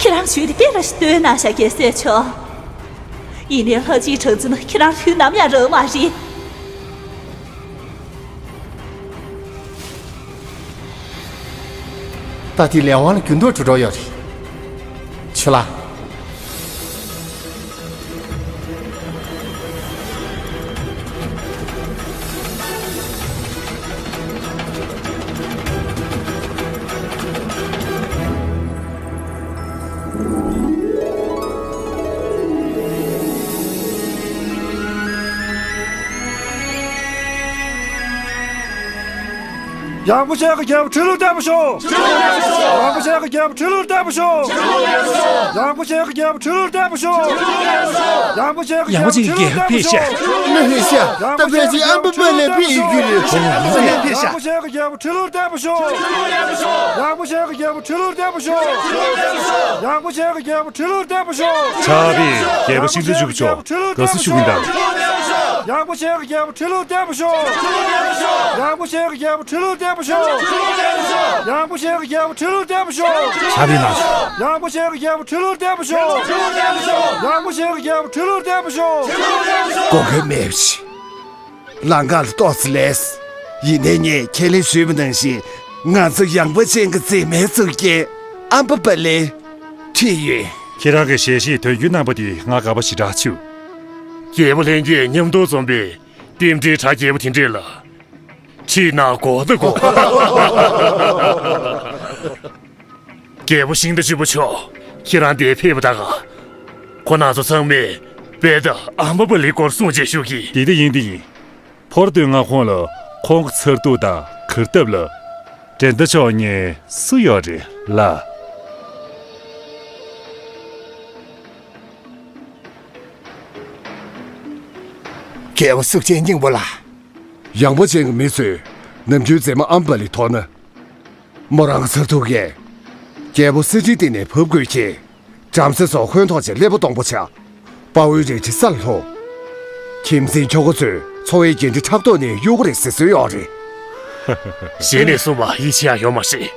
ཁྱེད་རང་ཞུས་དེ་དཔེ་ར་ཞིག་བཏོན་གནང་ཤག་རྒྱལ་སྲས་མཆོག་ཡིན་ནའི་ལྷ་གཅིག་གྲགས་འཛིན་ཁྱེད་རང་དུས་ནམ་ཡང་རག་མ་རེད། ད་དེ་ལས་དབང་ལ་འགྱུར་ལྡོག་འགྲོ་འགྲོ་ཡོད་རེད། ཆུ་ལགས། ཡངས་པོ་ཅན་གྱི་རྒྱལ་པོ་ཁྲི་ལོར་བརྟན་པར་ཤོག་ཡངས་པོ་ཅན་གྱི་རྒྱལ་པོ་ཁྲི་ལོར་བརྟན་པར་ཤོག་ཡངས་པོ་ཅན་གྱི་རྒྱལ་པོ་ཁྲི་ལོར་བརྟན་པར་ཤོག་ཡངས་པོ་ཅན་གྱི་རྒྱལ་པོ་ཁྲི་ལོར་བརྟན་པར་ཤོག་ཡངས་པོ་ཅན་གྱི་རྒྱལ་པོ་ཁྲི་ལོར་བརྟན་པར་ཤོག་ཡངས་པོ་ཅན་གྱི་རྒྱལ་པོ་ཁྲི་ལོར་བརྟན་པར་ཤོག་ཡངས་པོ་ཅན་གྱི་རྒྱལ་པོ་ཁྲི་ལོར་བརྟན་པར་ཤོག་ཡངས་པོ་ཅན་གྱི་རྒྱལ་པོ་ཁྲི་ལོར་བརྟན་པར་ཤོག་ཕྱག་དཔེ་རྒྱལ་པོ་ཤིང་རྟ་བཅུ་པ་མཆོག་དགའ་བསུ་ཞུ་གི་ཡིན་ད། ཡངས་པོ་ཅན་གྱི་རྒྱལ་པོ་ཁྲི་ལོར་བརྟན་པར་ཤོག་ཡངས་པོ་ཅན་གྱི་རྒྱལ་པོ་ཁྲི་ལོར་བརྟན་པར་ཤོག་ཡངས་པོ་ཅན་གྱི་རྒྱལ་པོ་ཁྲི་ལོར་བརྟན་པར་ཤོག་ཕྱག་དཔེ་གནང་ཤོག་ཡངས་པོ་ཅན་གྱི་རྒྱལ་པོ་ཁྲི་ལོར་བརྟན་པར་ཤོག་ཡངས་པོ་ཅན་གྱི་རྒྱལ་པོ་ཁྲི་ལོར་བརྟན་པར་ཤོག་སྒོ་ཁའི་མེ་བཞི། ལམ་ཁ་ལ་ཏོག་ཙམ་ལས། ཡིན་ནའི་ངས་ཁས་ལེན་ཞུས་པ་ནང་བཞིན་ང་ཚོ་ཡངས་པོ་ཅན་གྱི་མཛེས་མའི་གཙུག་རྒྱན་ཨམ་བ་པ་ལེ་ཁྲིད་ཡོད། ཁྱེད་རང་གི་ཞལ་བཞེས་དོན་འཁྱོལ་གནང་པ་དེ་ང་དགའ་པོ་ཞེ་དྲག་བྱུང་། རྒྱལ་པོ་ལྷན་རྒྱས་མཉམ་དུ་འཛོམས་པའི་རྟེན་འབྲེལ་གྲ་རྒྱས་པོ་དེ་འདྲས་ལ་ཁྲིད་ན་དགོས་ད་དགོས། རྒྱལ་པོ་ཤིང་རྟ་བཅུ་པ་མཆོག་ཁྱེད་རང་འདིར་ཕེབས་པ་དང་། ཁོང་རྣམ་ཚོ་ཚང་མས་དཔལ་ལྡན་ཨམ་བ་པ་ལེའི་སྐོར་གསུང་བྱས་བཞུགས་ཀྱིས། འདི་འདི་ཡིན་འདི་ཡིན། ཕོར་སྟོན་ང་ཁོང་ལ་ཁོང་གི་མཚར་སྡུག་དང་གར་སྟབས་ལ་འགྲན་ཟླ་ཆོག་མཁན་སུ་ཡོད་རེད་ལ། རྒྱལ་པོ་གཟུགས་ཅན་སྙིང་པོ་ལགས། ཡངས་པོ་ཅན་གྱི་མི་ཚོས་ནམ་རྒྱུན་མཛེས་མ་ཨམ་བ་ལེ་མཐོང་ན། མོ་རང་གི་མཚར་སྡུག་གིས་རྒྱལ་པོ་གསེར་ཁྲིའི་སྟེང་ནས་བབས་དགོས་ཀྱི། བྲམ་ཟེ་ཚོ་ཧོན་ཐོག་ཆེ་ཀླད་པ་སྟོང་པོ་ཆགས། དཔའ་བོའི་རལ་གྲི་ས་ལ་ལྷུང་། ཁྱིམ་མཚེས་ཁྱོ་ག་ཚོས་འཚོ་བའི་འགན་འཁྲི་ཕྲག་དོག་ནས་གཡུག་གི་རེད་ཟེར་སྲོལ་ཡོད་རེད། གཞན་ནས་གསུངས་པ་ཡིད་ཆེས་ཡང་ཡོད་མ་རེད།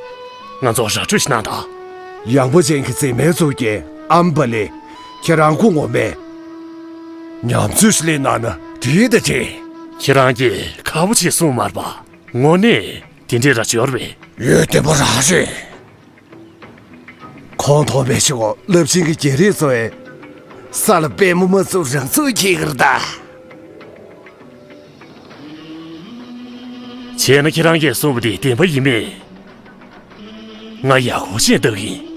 ང་ཚོ་ར་སྤྲོད་ཞིག་གནང་དང་། ཡངས་པོ་ཅན་གྱི་མཛེས་མའི་གཙུག་རྒྱན་ཨམ་བ་ལེ། ཁྱེད་རང་སྐུ་ངོ་མས་ཉམས་ཚོད་ཞིག་ལེན་གནང་ན་འགྲིག་ད་དྲན། ཁྱེད་རང་གིས་ཁག་པོ་ཅིག་གསུངས་མ་རེད་པ། དངོས་གནས་དེ་འདྲའི་ར་ཅིག་ཡོད་རེད་པས། ཡོད་བདེན་པ་རང་རེད། ཁོང་མཐོང་པའི་ཕྱི་གོ་རླབས་ཆེན་གྱི་རྒྱལ་རིགས་ཚོ་ཡི་ས་ལ་པད་མོ་མ་བཙུགས་རང་ཚུགས་འཁྱེར་གི་རེད་ད། བྱས་ན་ཁྱེད་རང་གིས་གསུངས་པ་དེ་བདེན་པ་ཡིན་མེད། ང་ཡག་པོ་བྱས་བཏང་གི་ཡིན།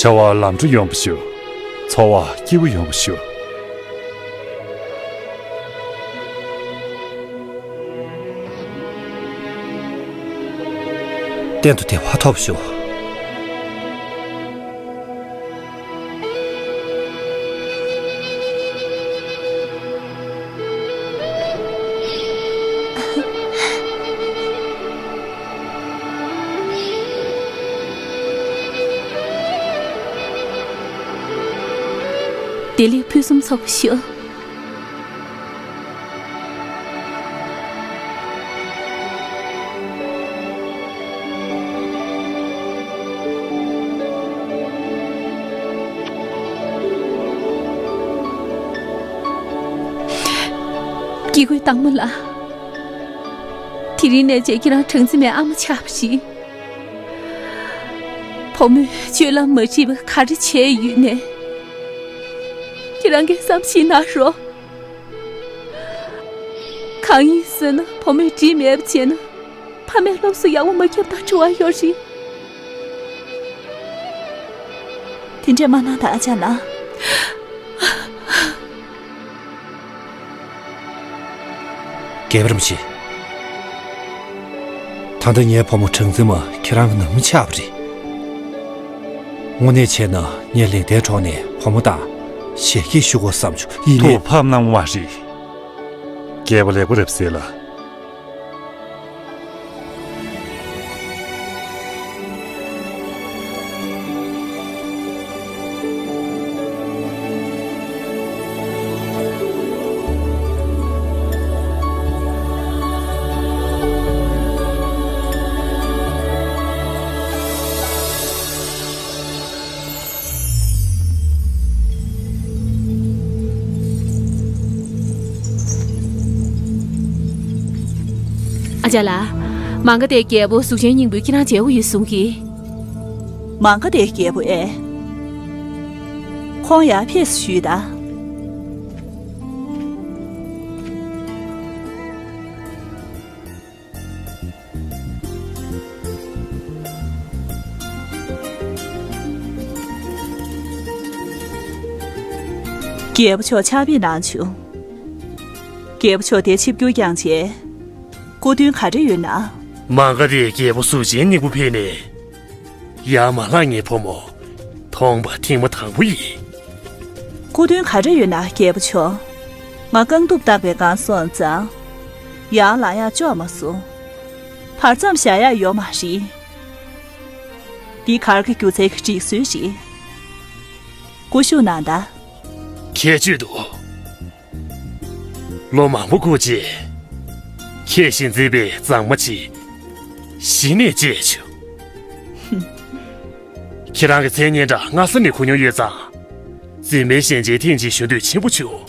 བྱ་བ་ལམ་འགྲོ་ཡོང་བ་ཞུ། འཚོ་བ་སྐྱིད་པོ་ཡོང་བ་ཞུ། གཏན་དུ་བདེ་བ་ཐོབ་ཤོག། བདེ་ལེགས་ཕུན་སུམ་ཚོགས་པ་ཞུ། སྐྱེ་དགུའི་སྟག་མོ་ལགས། དེ་རིང་ནས་བྱས་ཁྱེད་རང་གྲངས་འཛིན་མའི་ཨ་མ་ཆགས་པ་རེད། བུ་མོས་སྤྱོད་ལམ་མ་འགྲིག་པ་ག་རེ་བྱས་ཡོད་ནའི། ཁྱེད་རང་གིས་བསམ་ཤེས་གནང་རོགས། གང་ཡིན་ཟེར་ན་བུ་མོས་འགྲིག་མེད་པ་བྱས་ན། ཕ་མས་སློབ་གསོ་ཡག་པོ་མ་བརྒྱབ་དང་འགྲོ་བ་ཡོད་རེད། དེ་འདྲས་མ་གནང་དང་ཨ་ཅག་ལགས། རྒྱལ་བ་རིན་པོ་ཆེ། ད་ལྟ་ངའི་བུ་མོ་གྲངས་འཛིན་མ་ཁྱེད་རང་གི་ནང་མི་ཆགས་པ་རེད། དངོས་གནས་བྱས་ན་ངས་ལེགས་ལྡན་གྲོང་ནས་བུ་མོ་དང་ཞལ་གྱེས་ཞུ་དགོས་བསམ་བྱུང་། ཡིན་ནའི། ཐུགས་ཕམ་གནང་བ་རེད། རྒྱལ་པོ་ལེགས་པོ་རེད་ཟེར་ལ། ཨ་ཅག་ལགས། མང་ག་དེ་རྒྱལ་པོ་གཟུགས་ཅན་སྙིང་པོས་ཁྱེད་རང་མཇལ་དགོས་ཡོད་གསུང་གི། མང་ག་དེ་རྒྱལ་པོ་ཨེ། ཁོང་ཡར་ཕེབས་ཞུས་ད། རྒྱལ་པོ་མཆོག་ཕྱག་དཔེ་གནང་བྱུང་། རྒྱལ་པོ་མཆོག་དེར་ཆིབས་བསྒྱུར་བསྐྱངས་བྱས། སྐུ་མདུན་ག་འདྲ་ཡོད་ན། མང་ག་དེ་རྒྱལ་པོ་གཟུགས་ཅན་སྙིང་པོ་ཕེབས་ནས། ཡར་མ་ལྷག་ངའི་བུ་མོ། མཐོང་བ་ཐེངས་མ་དང་པོ་ཡིན། སྐུ་མདུན་ག་འདྲ་ཡོད་ན་རྒྱལ་པོ་མཆོག། ང་རྐང་གདུབ་བཏགས་པའི་སྒང་སོང་ཙང་། ཡར་ལངས་ཡག་ལྕོགས་མ་སོང་། བར་མཚམས་བཞག་ཡག་ཡོད་མ་རེད། འདི་གར་གྱི་སྒྱུ་རྩལ་གྱི་སྒྲིག་སྲོལ་རེད། སྐུ་བཞུགས་གནང་ད། ཁྱད་ཆོས་འདུག། ལོ་མང་པོ་འགོར་རྗེས། ཁྱེད་བཞིན་མཛེས་པའི་མཛངས་མ་ཅིག་གཞི་ནས་མཇལ་བྱུང་། ཁྱེད་རང་གི་མཚན་སྙན་གྲགས་སྔ་ས་ནས་གོ་མྱོང་ཡོད་ཙང་། འཛིན་མའི་ཞལ་མཇལ་ཐེངས་གཅིག་ཞུ་འདོད་ཆེན་པོ་བྱུང་།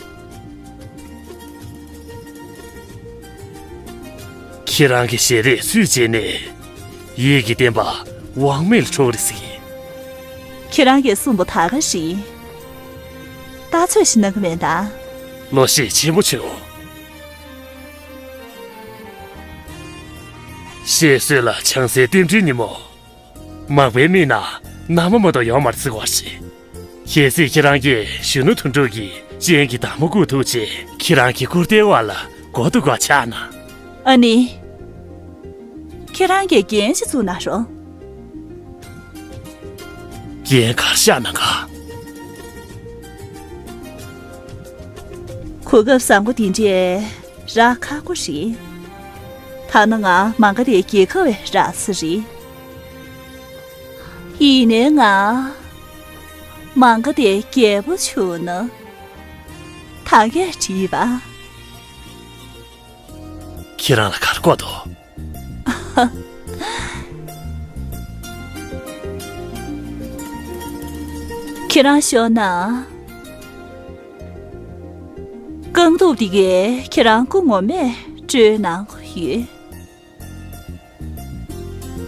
ཁྱེད་རང་གི་ཞལ་རས་སུས་མཇལ་ནས། ཡིད་ཀྱི་བརྟན་པ་དབང་མེད་ལ་འགྲོ་གི་རེད་ཟེར་གྱི། ཁྱེད་རང་གིས་གསུངས་པ་ད་ག་རེད། ལྟ་ཚོད་ཞིག་གནང་གི་མེད་ད། བློ་ཤེད་ཆེན་པོ་བྱུང་། བཤད་སྲོལ་ལ་བྱང་སའི་རྟེན་འབྲེལ་ཉིན་མོ། མག་པའི་མིག་ནང་མནའ་མ་མ་གཏོགས་ཡོད་མ་རེད་ཟེར་བ་ཞིག། གལ་སྲིད་ཁྱེད་རང་གིས་གཞོན་ནུ་དོན་གྲུབ་ཀྱི་སྤྱན་གྱི་འདབ་མ་བཀུག་ཐུབ་ཅེས་ཁྱེད་རང་གི་སྐུར་རྟའི་འོག་ལ་མགོ་ཐུག་ག་ཆགས་ན། ཨ་ནི། ཁྱེད་རང་གིས་འགན་ཞིག་བཙུགས་གནང་རོགས། འགན་ག་རེ་བཞག་གནང་ག། གོ་སྐབས་བཟང་པོ་འདི་འདྲས་ རག་ཁག་པོ་རེད། ཐ་ན་ང་མང་ག་དེ་རྒྱལ་ཁ་བའི་རག་ས་རེད། ཡིན་ནའི་ང་མང་ག་དེ་རྒྱལ་པོ་བྱུང་ན་ད་གས་བྲིས་པ། ཁྱེད་རང་ལ་གར་གོ་དོ། ཁྱེད་རང་ཤོད་ན། རྐང་གདུབ་དེ་གས་ཁྱེད་རང་སྐུ་ངོ་མས་སྤྲོད་གནང་གི་ཡོད།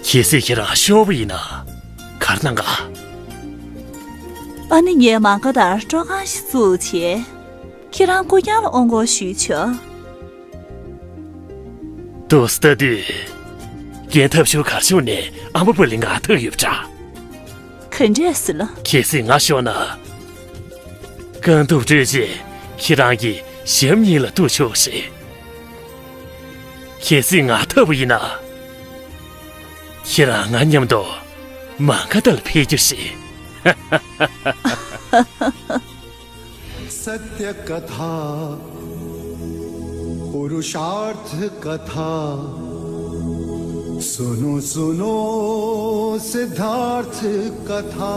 གལ་སྲིད་ཁྱེད་རང་ཤོར་བ་ཡིན་ན་གར་གནང་ག། ཨ་ནི་ངས་མང་ག་དར་སྤྲོ་ཁང་ཞིག་བཙུགས་བྱས། ཁྱེད་རང་སྐུ་རྐྱང་ལ་ཨོང་གོ་ཞུས་ཆོག། དུ་སྟ་དུས། རྒན་ཐབས་ཤུ་གར་ཤུ་ནས་ཨ་མ་པུ་ལི་ང་ཐུག་ཡོད་པ་འདྲ། ག་འདྲས་ཟེར་ལ། གལ་སྲིད་ང་ཤོར་ན། རྐང་གདུབ་སྤྲོད་རྗེས་ཁྱེད་རང་གི་ཞབས་གཉིས་ལ་གཏུག་ཆོག་ཞེས། གལ་སྲིད་ང་ཐར་བ་ཡིན་ན། ཁྱེད་རང་ང་མཉམ་དུ་མང་ག་དར་ལ་ཕེབས་རྒྱུ་ཞིག། सत्य कथा पुरुषार्थ कथा सुनो सुनो सिद्धार्थ कथा।